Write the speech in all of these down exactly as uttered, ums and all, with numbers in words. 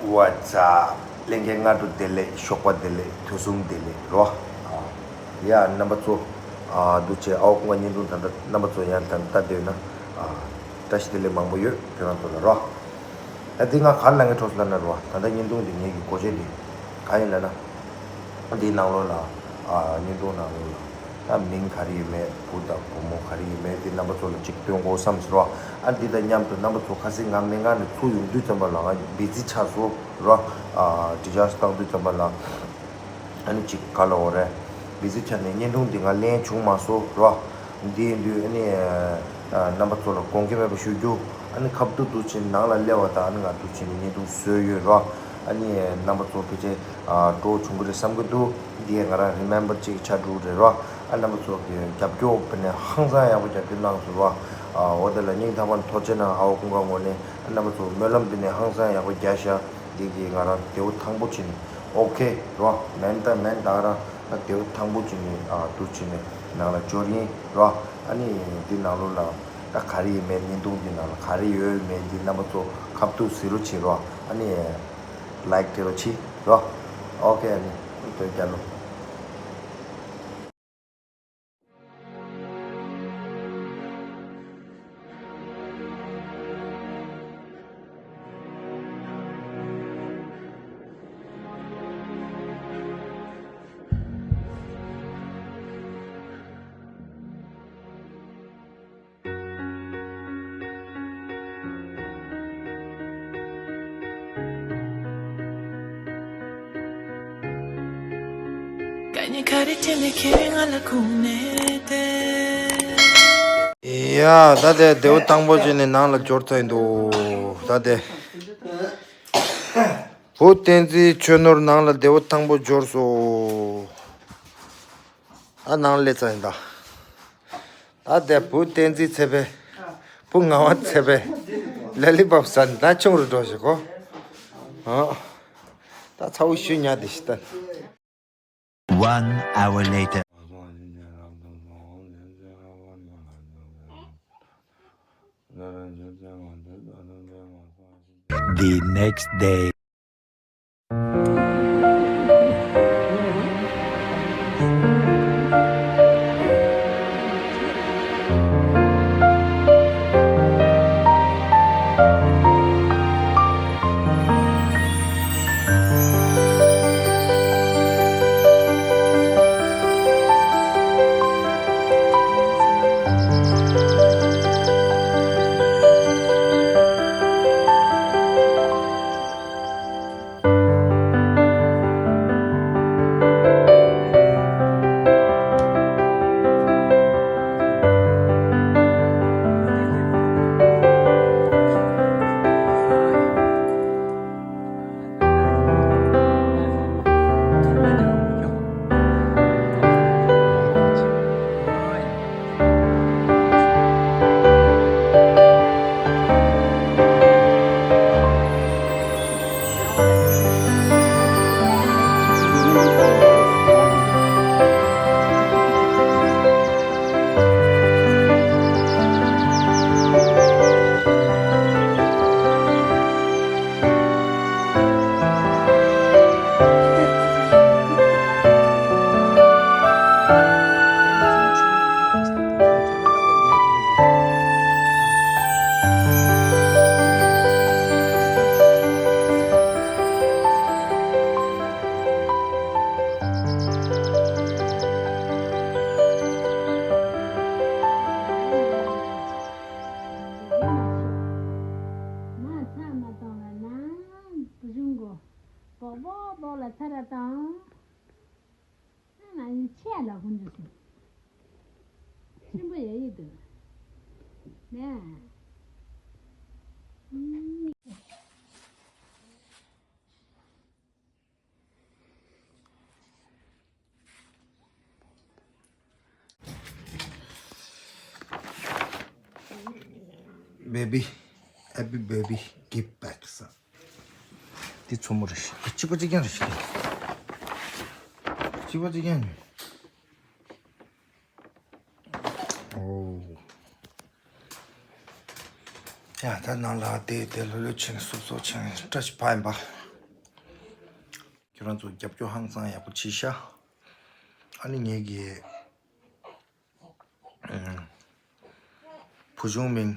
What's up? ལྷན་རྒྱས་སྔ་དྲོ་བདེ་ལེགས། ཞོགས་པ་བདེ་ལེགས། དུས་གསུམ་བདེ་ལེགས་རོ། ཨ། ཡ་རྣམ་པ་ཚོ། ཨ། འདུག་བྱས་ཨའོ་ཀུན་དགའ་བརྙན་ཐུང་ད་ལྟ་རྣམ་པ་ཚོ་ཡང་ད་ལྟ་བསྡད་ན། ཨ། བཀྲ་ཤིས་བདེ་ལེགས་མང་པོ་ཡོད་ཁྱེད་རང་ཚོ་ལ་རོ། ད་འདི་ང་ག་རེ་ལབ་མཁན་འདུག་ལབ་ན་རོ། ད་ལྟ་བརྙན་ཐུང་འདི་ངེད་ཀྱི་གོ་ཆོད་འདི་ག་ཡིན་ལབ་ན། འདིའི་ནང་ལོགས་ལ། ཨ། བརྙན་ཐུང་ནང་ལོགས་ལ། ད་མིང་ག་རེ་ཡོད་མེད། བུ་དང་བུ་མོ་ག་རེ་ཡོད་མེད་དེ་རྣམ་པ་ཚོ་ལ་ཅིག་སྟོན་དགོས་བསམ་ཟེར་བ། ཨ། འདི་དང་མཉམ་དུ་རྣམ་པ་ཚོ་ཁ་སང་ང་སྨན་ཁང་ནས་ཚུར་ཡོང་དུས་ཙམ་པ་ལ་ང་བི་ཛི་ཆགས་སོང་རོ། ཨ། ཌི་ཆར་ཇི་བཏང་དུས་ཙམ་པ་ལ། ཨ་ནི་ཅིག་ག་ལབ་དགོས་རེད། བི་ཛི་ཆགས་ནས་བརྙན་ཐུང་འདི་ང་ལེན་བྱུང་མ་སོང་རོ། འདི་ཡིན་དུས་ཨ་ནི། ཨ། རྣམ་པ་ཚོ་ལ་དགོངས་འགལ་མེད་པ་ཞུ་རྒྱུ། ཨ་ནི་ཁ་བསྡུ་འདུག་བྱས་ནས་ནང་ལ་སླེབས་པ་དང་ཨ་ནི་ང་འདུག་བྱས་ནས་བརྙན་ཐུང་བཟོས་ཡོད་རོ། ཨ་ནི་རྣམ་པ་ཚོ་ཕལ་ཆེར། ཨ། སྤྲོ་བོ་བྱུང་གི་རེད་བསམ་གྱི་འདུག་འདི་ང་རང་རི་མེམ་བར་ཅིག་ཆགས་འགྲོ་གི་རེད་རོ། ཨ། རྣམ་པ་ཚོ་གི་རྒྱབ་སྐྱོར་བྱས་ནས་ཧང་སང་ཡག་པོ་རྒྱབ་སྐྱོར་གནང་སོང་རོ། ཨ། འོ་དེ་ལ་སྙིང་ཐག་པ་ནས་ཐུགས་རྗེ་གནང་། ཨའོ་ཀུན་དགའ་ངོས་ནས། ཨ། རྣམ་པ་ཚོ་སྨོན་ལམ་འདི་ནས་ཧང་སང་ཡག་པོ་རྒྱག་ཤག་འདི་གིས་ང་རང་བདེ་པོ་ཐང་པོ་བྱས་ནས་ཨོ་ཁེ་རོ། མེན་ད་མེན་ད་རང་ད་བདེ་པོ་ཐང་པོ་བྱས་ནས། ཨ། འདུག་བྱས་ནས་ནང་ལ་འབྱོར་ཡིན་རོ། ཨ་ནི་འདི་ནང་ལོགས་ལ་ད་ག་རེ་ཡོད་མེད། བརྙན་ཐུང་འདི་ནང་ལ་ག་རེ་ཡོད་མེད་འདི་རྣམ་པ་ཚོ་ཁ་བསྡུ་གཟིགས་རོགས་བྱེད་རོ། ཨ་ནི་ལའིཀ་སྤྲད་རོགས་བྱེད་རོ། ཨོ་ཁེ། ཨ་ནི་དོན་རྒྱལ་ལོ། ཡ། ད་དེ་བདེ་པོ་ཐང་པོ་བྱས་ནས་ནང་ལ་འབྱོར་ཚར་ཡིན་འདུག་ད་དེ་བུ་བསྟན་འཛིན་ཆོས་ནོར་ནང་ལ་བདེ་པོ་ཐང་པོ་འབྱོར་སོང་། ཨ། ནང་སླེབས་ཚར་ཡིན་ད། ད་དེ་བུ་བསྟན་འཛིན་ཚེ་འཕེལ། བུ་ངག་དབང་ཚེ་འཕེལ། ལ་ལི་པབ་ཟ་ནས་ད་ཆུང་རུ་འགྲོ་ཞིག་གོ། ཨ། ད་ཚ་བོ་ཤུལ་ཉལ་བསྡད་ཤག་ད། One hour later. The next day. མ་ཚ་མ་བཏང་བ་ན་བུ་ཆུང་གོ། སྦོག་སྦོག་སྦོག་ལ་ཚ་ར་བཏང་། ང་ཡི་ཆེ་ལ་ཧུན་ཏུ་སུ། ཆེན་པོ་ཡ་ཡི་དུ། ནས། Baby, happy baby, give back son. འདི་མཚོ་མོ་རེད་ཤག་གཅིག་པ་གཅིག་རྐྱང་རེད་ཤག་གཅིག་པ་གཅིག་རྐྱང་རེད། ཨོ། ཡ། ད་ནང་ལ་བསྡད་བསྡད་ལྷོད་ལྷོད་བྱས་ནས་སུབ་སུབ་བྱས་ནས་བཀྲ་ཤིས་ཕ་ཡིན་པ། ཁྱོད་རང་ཚོ་རྒྱབ་སྐྱོར་ཧང་སང་ཡག་པོ་བྱེད་ཤག་ཨ་ནི་ངེད་ཀྱི་ཨ་བུ་ཆུང་མིང་།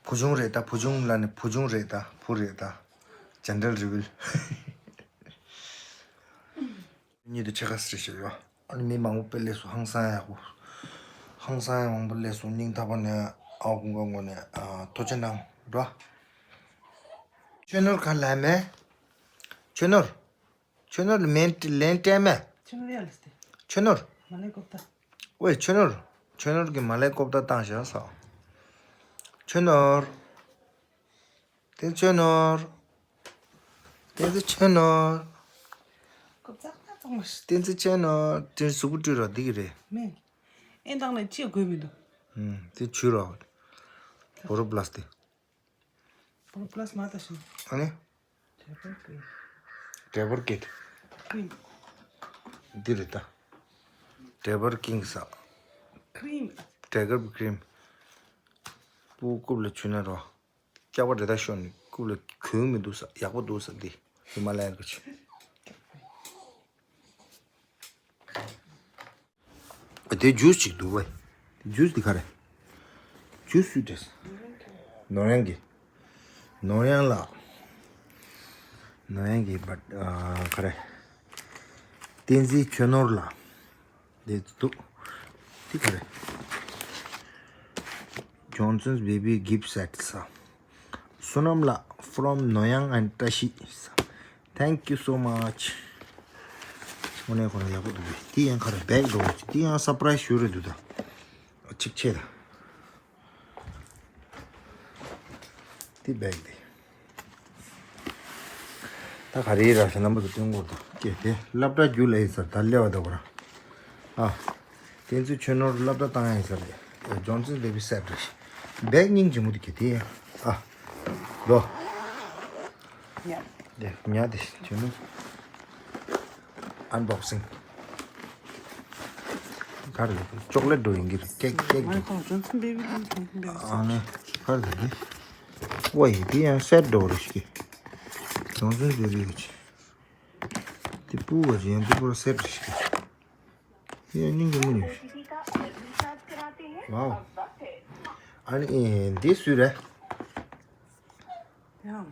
བུ་ཆུང་རེད་ད། བུ་ཆུང་ལ་ནི་བུ་ཆུང་རེད་ད། བུ་རེད་ད། Gender reveal། གཉིས་དེ་ཕྱེད་ཀ་སྲིད་ཞེས་ཡོད། ཨ་ནི་མི་མང་པོ་དཔེ་ལེགས་སོ། ཧང་སང་ཡག་པོ། ཧང་སང་ཡག་མང་པོ་ལེགས་སོ། སྙིང་ཐག་པ་ནས་ཨ་ཁུ་གི་ངོས་ནས་ཨ་ཐུགས་རྗེ་གནང་རོ། ཆོས་ནོར་ག་ལ་མེད། ཆོས་ནོར། ཆོས་ནོར་ལ་མེད་ལན་སྤྲད་མེད། ཆོས་ནོར་ཡ་ལ་སྟེ། ཆོས་ནོར། མ་ལེ་ཀོབ་ཏ། ཝེ་ཆོས་ནོར། ཆོས་ནོར་གི་མ་ལེ་ཀོབ་ཏ་བཏང་བཞག་ས། ཆོས་ནོར། བསྟན་འཛིན་ཆོས་ནོར། བསྟན་འཛིན་ཆོས་ནོར། ཀོབ་ཙག་ཙག་ཙག་མ་ཤི། བསྟན་འཛིན་ཆོས་ནོར་དེ་གཟུགས་པོ་བཀྲུས་རོགས་འདི་གི་རེད། མིན། ཨེ་འདང་ནས་ཅི་དགོས་མི་འདུག་ཨུམ་དེ་བྱུས་རོགས། བོ་རོ་པ་ལ་སི་དེ། བོ་རོ་པ་ལ་སི་མ་ལྟ་ཞིང་། ཨ་ནི། Double cream. Double kit. Cream. འདི་རེད་ད། Double king ས། Cream. Double cream. སྤུ་རྐུབ་ལ་བྱུགས་ན་རོ། སྐྱག་པ་རེ་ད་ཤོར་ནས་རྐུབ་ལ་གོན་མི་འདུག་ས། ཡག་པོ་འདུག་ས་འདི། ཧི་མ་ལ་ཡན་གྱི་ཆུ། དེ་ཇུས་ཅིག་འདུག་བས། ཇུས་འདི་ག་རེ། ཇུས་སུས་སྤྲད། ནོར་གཡང་གི། ནོར་གཡང་ལགས། ནོར་གཡང་གི་བ་ཨ་ག་རེ། བསྟན་འཛིན་ཆོས་ནོར་ལགས། དེ་འདུག་དེ་ག་རེ། Johnson's baby gift set ས། བསོད་ནམས་ལགས། From ནོར་གཡང་and བཀྲ་ཤིས་ས། Thank you so much. དངོས་གནས་ཁོ་རང་ཡག་པོ་འདུག་དེ་ཡང་ག་རེ་བེག་འགྲོ་བ་ཅིག་དེ་ཡང་སར་པ་རའི་སི་ཞུ་རེད་འདུག་ད། གཅིག་ཆེ་ད། དེ་བེག་དེ། ད་ག་རེ་ར་ཤ་རྣམ་པ་ཚོ་སྟོན་གོ་ད་སྐད་དེ་སློབ་གྲྭ་རྒྱུགས་ལ་ཡིན་ཟེར་ད་སླེབས་པ་ད་གོ་ར། ཨ། བསྟན་འཛིན་ཆོས་ནོར་སློབ་གྲྭ་བཏང་ཡ་ཡིན་ཟེར་རེད། Johnson's baby set རེད། བེག་སྙིང་རྗེ་མོ་དེ་གི་དེ། ཨ། ལོ། ཡ། དེ་ཉ་དེ་ཆོས་ནོར། Unboxing. ག་རེ་རེད། ཅོག་ལེ་ཊི་འགྲོ་ཡིན་གྱི་རེད། ཀེག་ཀེག་འགྲོ། Johnson baby Johnson baby ཨ་ནི་ག་རེ་རེད། ཝེ་དེ་ཡང་སེ་ཊི་འགྲོ་རེད་ཤི། Johnson baby གི་ཆི། དེ་སྤུ་བ་ཅི་ཡང་དེ་པོ་སེ་ཊི་རེད་ཤི། དེ་ཡང་སྙིང་གི་མི་ཉོ་ཤི། ཝའོ། ཨ་ནི་འདི་སུའི་རེད། ཡང་།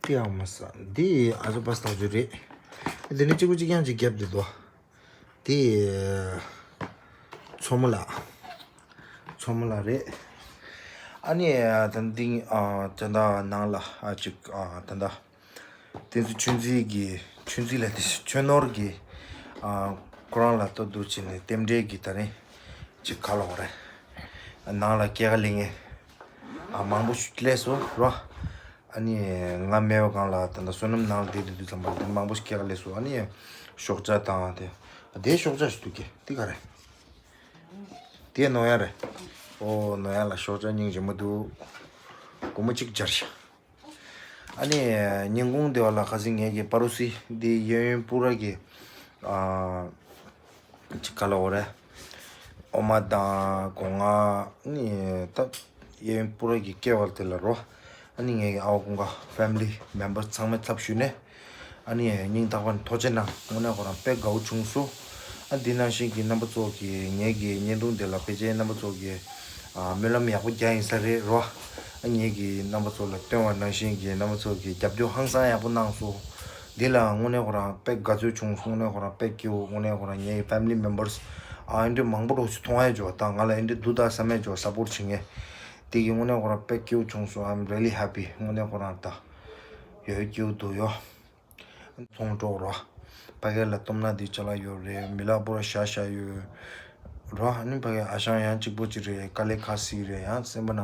དེ་ཡང་མ་ཟ། འདི་ཨ་ཅོ་པ་སྟག་ཅོ་རེད། འདི་ནི་གཅིག་པུ་གཅིག་རྐྱང་གཅིག་རྒྱབ་འདི་དོ། དེ་མཚོ་མོ་ལགས། མཚོ་མོ་ལགས་རེད། ཨ་ནི་ད་འདི་ད་ད་ནང་ལ་ཨ་ཅིག་ད་ད་བསྟན་འཛིན་ཆོས་འཛིན་གྱི་ཆོས་འཛིན་ལ་དེ་ཆོས་ནོར་གྱི་ཁོ་རང་ལ་ལྟོ་འདུག་བྱས་ནས་རྟེན་འབྲེལ་གྱི་ད་རིང་ཅིག་ག་ལ་འོ་རེད། ནང་ལ་སྐྱེས་ཀ་ལེ་ངེ་མང་པོ་ཞིག་སླེབས་སོང་རོ། ཨ་ནི་ང་མེད་པ་གང་ལ་ད་ལྟ་བསོད་ནམས་ནང་ལ་བསྡད་དུས་དུས་ཙམ་པ་དེ་མང་པོ་ཞིག་སྐྱེལ་ལས་སུ་ཨ་ནི་ཤོག་བྱ་དང་དེ་དེ་ཤོག་བྱ་ཞིག་འདུག་གི་དེ་ག་རེད། དེ་ནོར་གཡང་རེད། ཨོ་ནོར་གཡང་ལ་ཤོག་བྱ་སྙིང་རྗེ་མོ་འདུག་སྒོར་མོ་གཅིག་སྦྱར་ཤག་ཨ་ནི་ཉིན་གུང་དེ་བ་ལ་ཁ་སང་ངེད་ཀྱི་པ་རུ་སི་འདི་གཡས་གཡོན་སྤུ་ར་གི་ཨ། ཅིག་ག་ལ་འོ་རེད། ཨོ་མ་དང་སྒོ་ང་ནི་ད་གཡས་གཡོན་སྤུ་ར་གི་སྐྱེ་བ་དེ་ལ་རོ། ཨ་ནི་ངའི་ཨ་བ་ཀུན་དགའ་ཕེ་མི་ལི་མེམ་བར་ཚང་མའི་ཚབ་ཞུས་ནས། ཨ་ནི་སྙིང་ཐག་པ་ནས་ཐུགས་རྗེ་གནང་། དངོས་གནས་ཁོ་རང་དཔེ་དགའ་བོ་བྱུང་སོང་། ཨ་འདི་ནང་བཞིན་གྱི་རྣམ་པ་ཚོ་གི་ངེད་ཀྱི་བརྙན་ཐུང་དེ་ལ་ཕལ་ཆེར་རྣམ་པ་ཚོ་གི་ཨ་སྨོན་ལམ་ཡག་པོ་རྒྱག་ཡིན་ས་རེད་རོ། ཨ་ངེད་ཀྱི་རྣམ་པ་ཚོ་ལ་སྟོན་བ་ནང་བཞིན་གྱི་རྣམ་པ་ཚོ་གི་རྒྱབ་སྐྱོར་ཧང་སང་ཡག་པོ་གནང་སོང་། འདི་ལ་དངོས་གནས་ཁོ་རང་དཔེ་དགའ་ཚོར་བྱུང་སོང་། དངོས་གནས་ཁོ་རང་དཔེ་སྐྱིད་པོ། དངོས་གནས་ཁོ་རང་ངའི་ཕེ་མི་ལི་མེམ་བར་ཨ་འདི་མང་པོ་རོགས་ཞིག་མཐོང་ཡ་འཇོག་དང་ང་ལ་འདི་འདུག་ད་བསམ་ཡ་འཇོག་སཔོར་ཊི་བྱེད་མཁན་དེ་གི་དངོས་གནས་ཁོ་རང་དཔེ་སྐྱིད་པོ་བྱུང་སོང་། I'm really happy། དངོས་གནས་ཁོ་རང་ད་ཡོད་སྐྱིད་པོ་འདུག་ཡོ། ཚོང་གྲོགས་རོ། ཕ་གི་ལ་སྟོབས་ན་འདི་ཅ་ལག་ཡོད་རེད། མི་ལ་པོ་ར་ཤ་ཤ་ཡོད་རོ། ཨ་ནི་ཕ་གི་ཨ་ཞང་ཡང་གཅིག་པོ་གཅིག་རེད། དཀའ་ལས་ཁག་སི་རེད། ཡང་སེམས་པ་ན་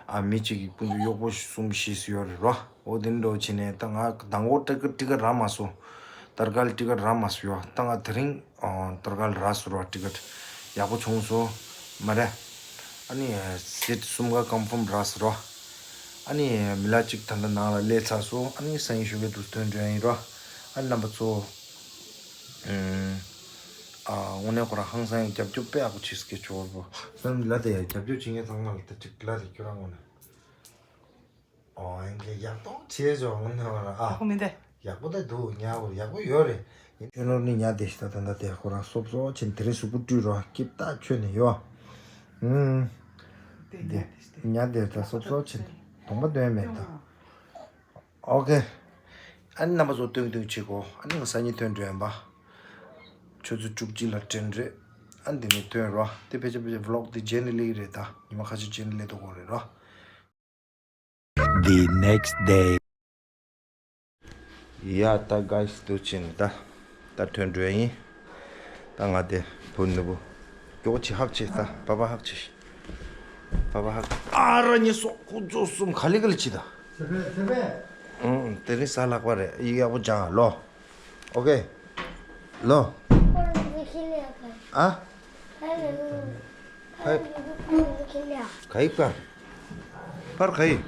ཨ་མི་གཅིག་གི་ཀུན་སྤྱོད་གཡོག་པོ་གསུམ་བཞི་ཡོད་རེད་རོ། འོ་དེ་འདྲ་བྱས་ནས་ད་ང་མདང་དགོང་ཏི་ཀ་ཊི་ཀ་ཊི་རག་མ་སོང་། ཏར་ཀ་ལ་ཊི་ཀ་ཊི་རག་མ་སོང་ཡོ། ད་ང་དེ་རིང་ཨ་ཏར་ཀ་ལ་རག་སོང་རོ། ཊི་ཀ་ཊི་ཡག་པོ་བྱུང་སོང་མ་རེད། ཨ་ནི་སི་ཊི་གསུམ་ཀ་ཀོན་ཕོམ་རག་སོང་རོ། ཨ་ནི་མི་ལ་གཅིག་ད་ལྟ་ནང་ལ་སླེབས་ཚར་སོང་། ཨ་ནི་སང་ཉིན་ཞོགས་ཀས་དུས་ཐོན་འགྲོ་ཡ་ཡིན་རོ། ཨ་ནི་རྣམ་པ་ཚོ་ཨ་དངོས་གནས་ཁོ་རང་ཧང་སང་ཡང་རྒྱབ་སྐྱོར་དཔེ་ཡག་པོ་བྱེད་སྐད་ཆོག་རོ། ཨ་ནི་ལ་དེ་ཡང་རྒྱབ་སྐྱོར་བྱེད་མཁན་ཚང་མ་ལ་ད་གཅིག་ལ་དེ་ཁྱོད་རང་ངོ་ནས། ཨོ་ཨེ་འདྲའི་ཡག་ཐོག་བྱས་ཆོག་ངོ་ནས་བ་ར་ཨ། ཁོ་མིན་ཏེ། ཡག་པོ་ད་འདུག་ཉལ་བར་ཡག་པོ་ཡོད་རེད། ཁྱོད་ནོར་ནི་ཉལ་བསྡད་ཤི་ད་ད་ད་དེ་ཁོ་རང་སོབ་སོབ་ཕྱིན་དེ་རིང་གཟུགས་པོ་བཀྲུས་རོགས་སྐྱིབས་ད་ཁྱོད་ནི་ཡོད། ཨུམ། དེ་ཉལ་བསྡད་ད་སོབ་སོབ་ཕྱིན་གདོང་པ་སྟོན་མེད་ད། ཨོ་ཁེ། ཨ་ནི་རྣམ་པ་ཚོ་སྟོན་སྟོན་བྱེད་གོ་ཨ་ནི་ང་སང་ཉིན་ཐོན་འགྲོ་ཡིན་པ། ཆུ་ཚོད་བཅུ་གཅིག་ལ་ཏྲེན་རེད། ཨ་ནི་དེ་ནས་ཐོན་རོགས་དེ་ཕལ་ཆེར་ཕལ་ཆེར་vlog་དེ་རྗེས་ནས་སླེབས་ཀྱི་རེད་ད། ཉི་མ་ཁ་ཤས་རྗེས་ནས་སླེབས་ཐུབ་ཀྱི་རེད་རོགས། The next day. ཡ་ད་guys་དུ་ཕྱིན་ད། ད་ཐོན་འགྲོ་ཡིན། ད་ང་དེ་བུ་ནུ་བུ། མགྱོགས་ཅིག་ཧབ་ཆེ་ད་པ་པ་ཧབ་ཆེ། པ་པ་ཧབ། ཨ་ར་ཉེ་སོག་ཁུ་ཚོ་གསུམ་ག་ལེ་ག་ལེ་ཅི་ད། ཨུང་དེ་རིང་གཟའ་ལྷག་པ་རེད་ཡིག་ཡག་པོ་སྦྱང་ལོ། ཨོ་ཁེ། ལོ། ཨ། ཕར། ག་ཡི་པར། པར་ག་ཡི།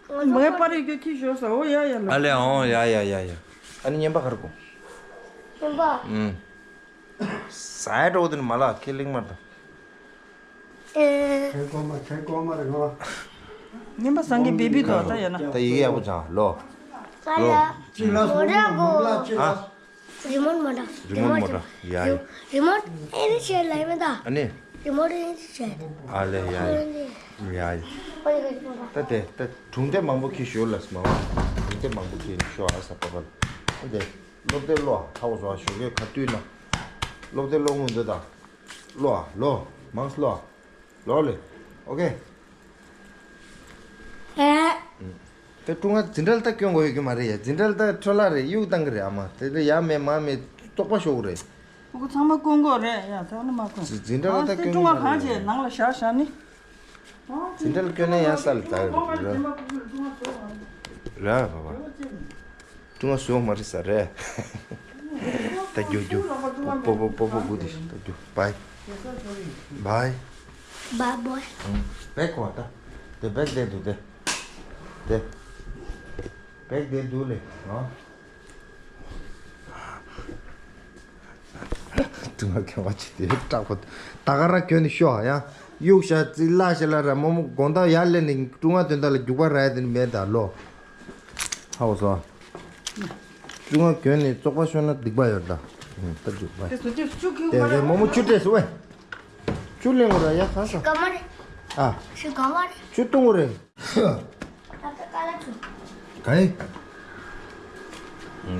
ངའི་པར་ཡི་གེ་ཁྱི་ཞོར་ས་འོ་ཡ་ཡ་ལ། ཨ་ལེ་འོ་ཡ་ཡ་ཡ་ཡ། ཨ་ནི་ཉན་པ་གར་གོ། ཉན་པ། ཨུམ། ཟ་ཡ་འགྲོ་དུ་ནི་མ་ལ་ཁེ་ལིང་མར་དང་། ཨེ། ཁེ་གོ་མ་ཁེ་གོ་མ་རེད་ངོ། ཉན་པ་སང་གི་བེ་བི་དོ་ད་ཡ་ན། ད་ཡི་གེ་ཡག་པོ་སྦྱང་ལོ། ས་ལ། ལོ། མོ་ར་གོ། ཨ། རི་མོན་མོ་ཊ། རི་མོན་མོ་ཊ། ཡ་ཡ། རི་མོན་ཨེ་རི་ཤེ་ལ་མེ་ད། ཨ་ནི། རི་མོན་ཨེ་རི་ཤེ། ཨ་ལེ་ཡ་ཡ། ཡ་ཡ། ད་དེ་ད་གྲུང་དེ་མང་པོ་ཁྱི་ཞོར་ལ་སྨ་བ། གྲུང་དེ་མང་པོ་ཁྱི་ཞོར་ཨ་ས་པ་པ་ལ། ཨ་དེ་སློབ་དེ་བློ་ཨ་ཧ་གོ་སོ་ཨ་ཞོགས་ཀས་ཁ་བཏུལ་ན། སློབ་དེ་བློ་ངུ་འདོད་ད། བློ་ཨ་ལོ། མང་སློ་ཨ། ལོ་ལེ། ཨོ་ཁེ། ཨེ། དེ་ཀྲུང་ཨ་འཛིན་གྲྭ་ལ་ད་སྐྱོན་དགོས་ཡོད་ཀྱི་མ་རེད་ཡ། འཛིན་གྲྭ་ལ་ད་འཕྲོ་བརླག་རེད་གཡུག་བཏང་གི་རེད་ཨ་མ། དེ་དེ་ཡ་མེད་མ་མེད་བཙོག་པ་ཤོར་གི་རེད། ཕྲུ་གུ་ཚང་མ་སྐྱོན་དགོས་རེད་ཡ། ད་ནི་མ་སྐྱོན། འཛིན་གྲྭ་ལ་ད་སྐྱོན་ཀྲུང་ཨ་གང་བྱས་ནང་ལ་བཞག་བཞག་ནི། འཛིན་གྲྭ་ལ་སྐྱོན་ན་ཡ་ས་ལ་ད་རེད། ར་བ་བ། ཀྲུང་ཨ་བཟོ་མ་རེད་ས་རེད། ད་རྒྱུ་རྒྱུ། པོ་པོ་པོ་པོ་དགུ་དེ་ད་རྒྱུ། བའི། བའི། བའི་བའི། བེག་གོ་ད། དེ་བེག་དེ་འདུག་དེ། དེ། བེག་དེ་འདུག་ལེ། ཨ། ཀྲུང་ཨ་ཁྱོད་བ་ཅི་དེ་སྐྲག་པ། ད་ག་ར་ཁྱོད་ནི་ཤོག་ཡ། གཡུག་ཤ་ཙི་ལ་ཤ་ལ་ར་མོ་མོ་དགོང་དག་ཡར་ལེན་ནི་ཀྲུང་ཨ་དོན་དག་ལ་རྒྱུག་པ་ར་ཡ་དེ་ནི་མེད་ད་ལོ། ཧ་གོ་སོང་། ཀྲུང་ཨ་གྱོན་ནས་བཙོག་པ་ཤོར་ན་སྡིག་པ་ཡོད་ད། ད་རྒྱུག་པ། དེ་ཚོ་ཅིག་ཆུ་ཁྱུག་དེ་མ་རེད། རེད་མོ་མོ་ཆུ་སྤྲད་སོང་བས། ཆུ་ལེན་དགོས་ར་ཡ་ག་ས། ག་མ་རེད། ཨ། ཆུ་ག་མ་རེད། ཆུ་བཏུང་དགོས་རེད། ད་ལྟ་ཀ་ལ་ཆུ། ག་ཡི།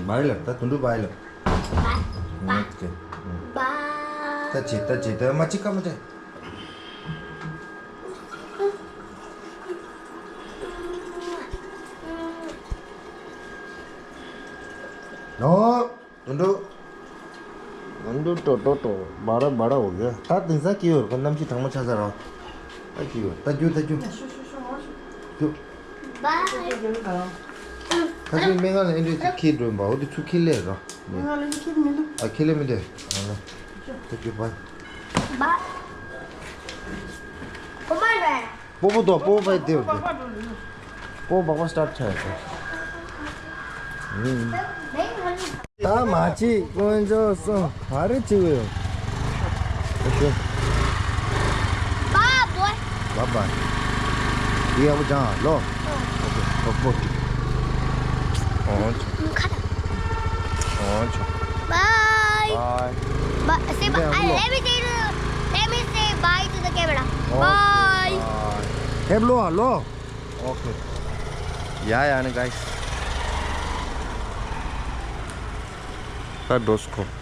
བའི་ལབ་ད་དུད་འགྲོ་བའི་ལབ། བའི། ཨོ་ཁེ། ད་ཅི་ད་ཅི་ད་མ་ཅི་ཀ་མ་ཅི། ནོ། དུད་འགྲོ། དུད་འགྲོ་ཏོ་ཏོ་ཏོ། བ་ར་བ་ར་འོ་གེ། ད་དེང་སང་སྐྱིད་ཡོད་རེད་ཁོ་གནམ་གཤིས་གྲང་མོ་ཆགས་ཚར་རོ། ད་སྐྱིད་ཡོད་ད་རྒྱུ་ད་རྒྱུ། རྒྱུ། བའི། ད་ཚོད་སྨན་ཁང་ལ་ཨེ་འདྲས་ཅིག་ཁྱེར་འགྲོ་ཡིན་པ་འོ་དེ་ཚུར་ཁྱེར་སླེབས་རོ། སྨན་ཁང་ལ་ཁྱེར་མི་འདུག་ཨ་ཁྱེར་སླེབས་མི་འདུག་ཨ་ལ། ད་རྒྱུ་བའི། བའི། ཁོ་མ་རེད། སྤོ་བོ་དོ་སྤོ་བོ་བའི་དེ་བར་དེ། སྤོ་བོ་སྦག་སྦག་སི་ཊར་ཊི་ཆགས་ཡོད་དེ། ད་མ་ཅི་དཀོན་མཆོག་གསུམ་ག་རེ་བྱེད་འོས། ཨོ་ཁེ། Bye bye. Bye bye. ཡག་པོ་ཅང་ལོ། ཨོ་ཁེ། ཨོ་ཁེ། ཨོ་ཁེ། ཁ་ད། ཨོ་ཁེ། Bye. Bye. Bye. Say bye. Let me say, let me say bye to the camera. Bye. ཧེབ་ལོ་ལོ། ཨོ་ཁེ། ཡ་ཡ་ནི་guys། ད་འགྲོ་སོང་ཁོ།